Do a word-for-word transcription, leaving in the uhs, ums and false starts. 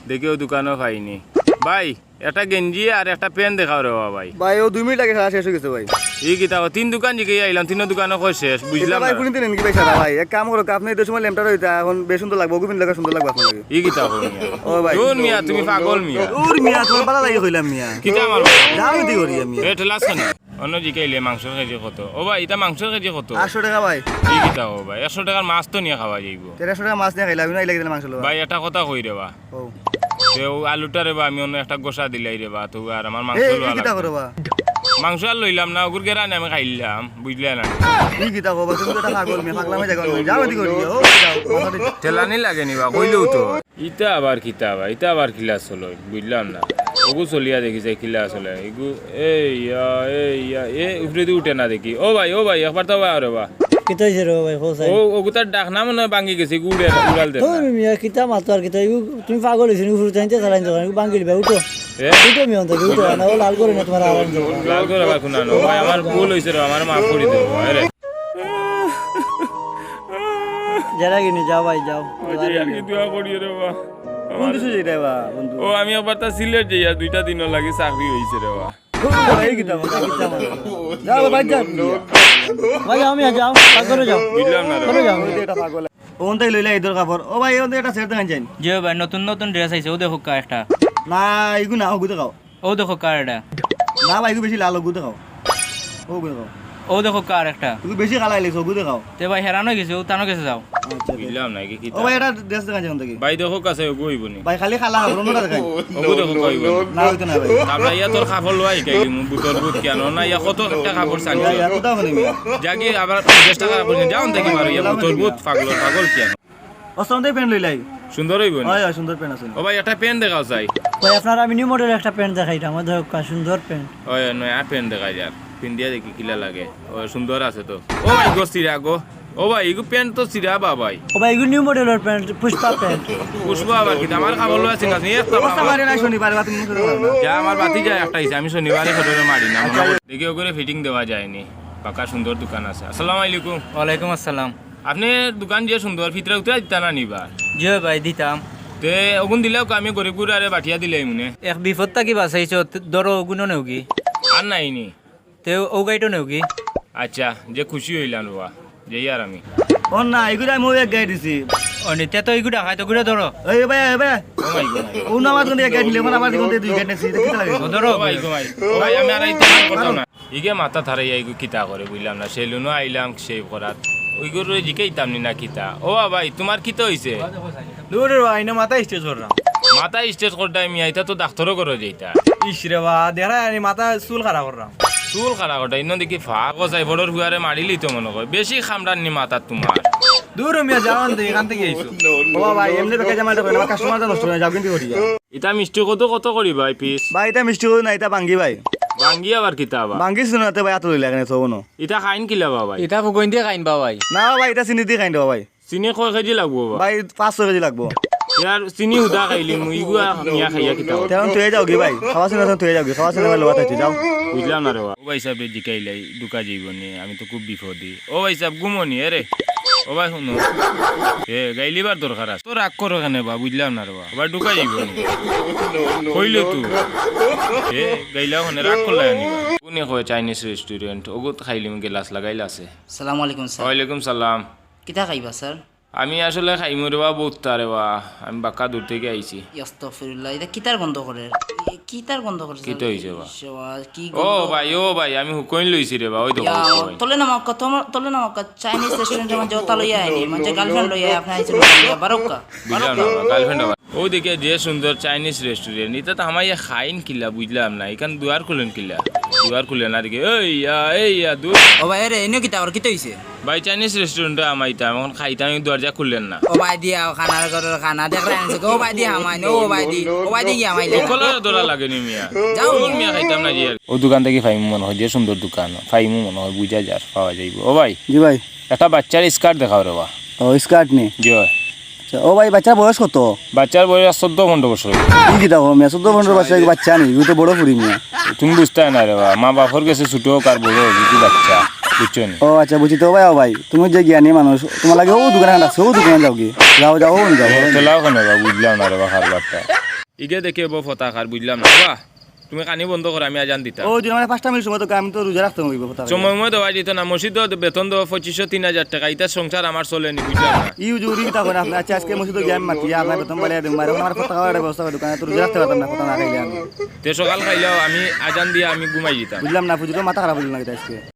দেখি অউ দোকানো পাইনি। ভাই, একটা গেঞ্জি আর একটা প্যান্ট দেখাও রে বা ভাই। ভাই, অউ দুই মিনিট আগে সারা শেষ অই গেছে ভাই। ই কিতা কও, তিন দোকান জিগাইয়া আইলাম, তিনো দোকানো কয় শেষ, বুঝলাম ইটা ভাই না। কোনদিন এনকি ভাই সারা ভাই? এক কাম করো, আপনে ইতা সময় লেমটা রইতা, অখন বেশ সুন্দর লাগবো, অগু পিনলে সুন্দর লাগবো আপনার লাগি। ই কিতা কও মিয়া? ও ভাই। দুর মিয়া, তুমি পাগল মিয়া। দুর মিয়া, তুমার ভালা লাগি কইলাম মিয়া। কিতা আমার ভালা? যাও ইতা করিয়া মিয়া। এ, ঠেলাস কেনে? অন্য জিকাইলে মাংসর কেজি কত? ও ভাই, ইটা মাংসর কেজি কত? আটশো টেকা ভাই। ই কিতা কও ভাই, একশো টেকার মাছ তো নিয়া খাওয়া যাইবো। তে একশো টেকার মাছ নিয়া খাইলা, আমি না ইলা গেলে মাংস লওয়া। ভাই, একটা কথা কই রে বা। ও। তে অউ আলুটা রে বা, আমি অন্য একটা গোসা দিলাই রে বা, তো আর আমার মাংস এ, ই লওয়া কিতা লাগবো। করো বা? মাংস আর লইলাম না, অগুর গেরানে আমি খাইলাম, বুঝলে না? ই কিতা কও বা, তুমি তো একটা পাগল মিয়া, পাগলামি জাগা নয়। যাও ইতা করিয়া, ও যাও, মাথা ঠিক ঠেলানি লাগে নি বা, কইলেও তো। ইতা আবার কিতা বা, ইতা আবার কিলা চলে, বুঝলাম না। অগু চলিয়া দেখি যাই কিলা চলে। ইগু, এই ইয়া, এই ইয়া, এ উপরেদি উঠে না দেখি। ও ভাই, ও ভাই, একবার তো বা রে বা। কিতা অইছে রে বা ভাই, কও চাই। ও, অগুতার ডাকনা মনে অয় ভাঙ্গি গেছে, ইগু উড়ে না, উড়াল দে না। ধুর মিয়া, কিতা মাতো আর কিতা, ইগু তুমি পাগল অইছো নি, উপরে চাইতে চালাইন দোকান, ইগু ভাঙ্গিল ভাই, উঠো। এ? উঠো মিয়া, অন্ত উঠো, না, ও লাল করে না তুমার আরাম। লাল করে বা কুনানো, ভাই, আমার ভুল অইছে রে, আমারে মাফ করি দেও, আরে। যারা কিনি, যাও ভাই, যাও। ওই যে আর কি দোয়া করিও রে বা। কোন দেশে যাইতায় বা, বন্ধু? ও, আমি একবার তা সিলেট যাইয়া দুইটা দিনর লাগি চাকরি অইছে রে বা। ও, এই কিতা বলো, কিতা বলো। যাও, ভাই, যাও। ভাই, যাও, মিয়া, যাও, পাক ঘরো যাও। বুঝলাম না রে। ঘরো যাও। ওই যে এটা পাগল। অখন তাই লইলা ইদর কাপড়। ও ভাই, অখন তাই একটা সেট দেখাইন চাইন। জি ভাই, নতুন নতুন ড্রেস আইছে, অউ দেখউক্কা একটা। না, ইগু না, অগু দেখাও। অউ দেখউক্কা আর এটা। না ভাই, ইগু বেশি লাল, অগু দেখাও। অগু দেখাও। অউ দেখউক্কা আর একটা। ইগু বেশি কালা অইলাইছে, অগু দেখাও। তে ভাই, হেরান অই গেছে, অউ তানো গেছে যাও। আচ্ছা, আচ্ছা। বুঝলাম না, কি, কি ও ভাই, এটা ড্রেস দেখাইন চাইন অখন থাকি। ভাই, দেখউক্কা আছে, অগু অইবো নি। ভাই, খালি কালা কাপড়, অন্য দেখাইন। অগু দেখউক্কা অইবো নি। না, অইতো না ভাই। আমরা ইয়া তোর কাপড় লওয়া শিখাইলিমু, বুতর বুত কিয়ানো না, ইয়া কত একটা কাপড় চাইন। ইয়া, ইয়া, কোথাও নেই মিয়া। যাগি আবার পঞ্চাশ টেকা কাপড় নিয়া যাও, দেখি মারো, ইয়া বুতর বুত, পাগল, পাগল কিয়ানো। অস্ত অন্তে প্যান্ট লইলাই। সুন্দর অইবো নি? হয়, হয়, সুন্দর প্যান্ট আছে। ও ভাই, একটা প্যান্ট দেখাও চাই। ভাই, আপনার আমি নিউ মডেল একটা প্যান্ট দেখাইতাম, অউ দেখউক্কা, সুন্দর প্যান্ট। ওই, নয়া প্যান্ট দেখাই যার। পিন্দিয়া দেখি কিলা লাগে। ও, সুন্দর আছে তো। ও ভাই, গো, ছিড়া গো। ও ভাই, ইগু প্যান্ট তো ছিড়া বা ভাই। ও ভাই, ইগু নিউ মডেলর প্যান্ট, পুষ্পা প্যান্ট। পুষ্পা আবার কিতা? আমার কাপড় লওয়া চিন্তা আছে, একটা ও, আমার না শনিবারে বা তুমি মুখে ধরো না। যা, আমার বাতি যায় একটা আইছে, আমি শনিবারে সদরে মারি না। আচ্ছা। দেখি, অগুরে ফিটিং দেওয়া যায়নি। পাকা সুন্দর দোকান আছে। আসসালামু আলাইকুম। ওয়ালাইকুম আসসালাম। আপনে দোকান যে সুন্দর, ফিতরা উতরা দিতা না নি বা? জি ভাই, দিতাম। তে অগুন দিলাউক্কা, আমি গরিব গুরারে বাটিয়া দিলাইমুনে। এক বিপদ থাকি বাঁচাইছো, তে ধরো অগুনও নেওগি। আর নাই নি? তে অউ গাইটো নেওগি। আচ্ছা, যে খুশি অইলাম রে বা, যাই আর আমি। ও না, ইগুরে আমি অউ এক গাইট দিছি। ও নি, তে তো ইগু ডাকাইত, অগুরে ধরো। এই ভাই, এই ভাই। ও ভাই, ও ভাই। অউ না, আমার কোন এক গাইট নিলে, অখন আবার কোন দুই গাইট নিছি, ইটা কিতা লাগে? ও ধরো। ও ভাই, ও ভাই। ও ভাই, আমি আর এই তো করতাম না। ইগে মাথা থারাইয়া ইগু কিতা করে বুঝলাম না। সেলুনো আইলাম shave করাত। ওইগুরে জিকাইতাম নি না কিতা? ও বা ভাই, তুমার কিতা অইছে? দুর রে ভাই, ইনো মাথা straight কররাম। মাথা straight কররায় মিয়া, ইতা তো ডাক্তরর ঘরো যাইতা। ইশ রে বা, দেখরায় নি মাথা চুল খাড়া কররাম। চুল খাড়া কররায়, ইনো দেখি ফাক। ও যাই বড়র হুয়ারে মারিলিতো মনো কয়। বেশি খামড়ার নি মাথা তুমার। দুর মিয়া, যাও আনতে, ইখান থাকি আইছো। ও বা ভাই, এমনে বেকার জামাইটা করে না, আমার customer টা নষ্ট অই যাইবো কিন্তু করিয়া। ইতা মিষ্টি কদু কত করি ভাই piece? ভাই, ইতা মিষ্টি কদু না, ইতা বাঙ্গি ভাই। বাঙ্গি আবার কিতা বা? বাঙ্গি চিনো না তে ভাই, আতো লইলা কেনে, তো বনো। ইতা খাইন কিলা বা ভাই? ইতা ফুকইন দি খাইন বা ভাই। না ভাই, ইতা চিনি দি খাইন বা ভাই। চিনি কয় কেজি লাগবো বা? ভাই, পাঁচ ছয় কেজি লাগবো। ইয়ার চিনি হুদা খাইলিমু, ইগুয়া মিয়া খাইয়া কিতা বা? তেমন তুই যাওগি ভাই, খাওয়া চিনি তেমন তুই যাওগি, খাওয়া চিনি ভাই লোয়া থাকতে যাও। বুঝলাম না রে বা। ও ভাই সাহেব, জিকাইলাই, ঢুকা যাইবো নি, আমি তো খুব বিপদে। ও ভাই সাহেব, ঘুমো নি, এরে। ও ভাই, হুনো। এ, গাইলিবার দরকার আছে। তো রাগ করো কেনে বা, বুঝলাম না রে বা। আবার ঢুকাই যাইবো নি। কইলে তো। এ, গাইলা ওখানে রাগ করলাই নি বা। কোনে কয় Chinese restaurant, ওগত খাইলিমু গেলাস লাগাইল আছে। সালাম আলাইকুম স্যার। ওয়ালাইকুম সালাম। কিতা খাইবা স্যার? আমি আসলে খাইমু রে বা, বউত্তা রে বা। আমি বাক্কা দূর থাকি আইছি। আস্তাগফিরুল্লাহ, ইতা কিতার গন্ধ করের? এ, কিতার গন্ধ করের? কিতা অইছে বা? ইশ বা, কি ও গন্ধ? ভাই, ও ভাই, আমি হুকইন লইছি রে বা, ওই তো ইয়া, হুকইন। তলে নামাক্কা, তলে নামাক্কা, Chinese restaurant এর মাঝে ওতা লইয়া আইনি, মাঝে girlfriend লইয়া আপনে আইছেন, বারোক্কা। বুঝলাম না, girlfriend আবার। ও দেখে যে সুন্দর Chinese restaurant, ইতা তো হামাইয়া খাইন কিলা, বুঝলাম না, ইখান দুয়ার খুলেন কিলা? দুয়ার খুলেন না দেখি, এই ইয়া, এই ইয়া, দূর। ও ভাই, এরে, ইনো কিতা, ওর কিতা অইছে? ভাই, Chinese restaurant এ হামাইতাম, অখন খাইতাম, এই দরজা খুললেন না। ও ভাই দিয়া, খানার ঘরর খানা, দেখরায় নি, ও ভাই দিয়া হামাইন, ও ভাই দি, ও ভাই দি গিয়া হামাইলে। কলার দরা লাগে নি মিয়া। যাও কোন মিয়া। মিয়া খাইতাম না যে। ও দোকান থাকি পাইমু মনো কয়, যে সুন্দর দোকান, পাইমু মনো কয়, বুঝা যার, পাওয়া যাইবো। ও ভাই, জি ভাই। একটা বাচ্চার skirt দেখাও রে বা। ও, skirt নি? জি ভাই। আচ্ছা, ও ভাই, বাচ্চার বয়স কত? বাচ্চার বয়স চৌদ্দ পনেরো বছর। ই কিতা কও মিয়া, চৌদ্দ পনেরো বছর এক বাচ্চা নি, ও তো বড় ফুরি মিয়া। তুমি বুঝতায় না রে বা, মা বাপর গেছে ছোট হোক আর বড় হোক, ই তো বাচ্চা, বুঝছো নি? ও আচ্ছা, বুঝছি তো ভাই। ও ভাই, তুমি যে জ্ঞানী মানুষ, তুমার লাগি ও দোকান আছে, ও দোকানো যাওগি। যাও, যাও, ও যাও। এ, তেলাও কেনে বা, বুঝলাম না রে বা, কারবারটা। ইগে দেখি অইবো ফতাকার, বুঝলাম না। বাবা, তুমি কানি বন্ধ করো, আমি আজান দিতাম। ও, হুজুর, আমার পাঁচটা মিনিট সময় তো, আমি তো রোজা রাখতে অইবো ফতাকার। সময় মতো দেওয়া যেত না, মসজিদো বেতন দেও পঁচিশশো, তিন হাজার টেকা, ইতা সংসার আমার চলে নি, বুঝলাম না। ই হুজুর, ই কিতা কইন আপনে? আচ্ছা, আজকে মসজিদো গিয়া আমি মাতিয়া, আপনার বেতন বাড়াইয়া দিমু, আর আমার ফতাকা বাড়াইবো, ব্যবস্থা করি, দোকানে তো রোজা রাখতে পারতাম না, ফতাকা না খাইলে আমি। তে সকাল খাইলাও, আমি আজান দিয়া আমি ঘুমাই দিতাম। বুঝলাম না, হুজুরর মাথা খারাপ অইলো না কিতা আজকে?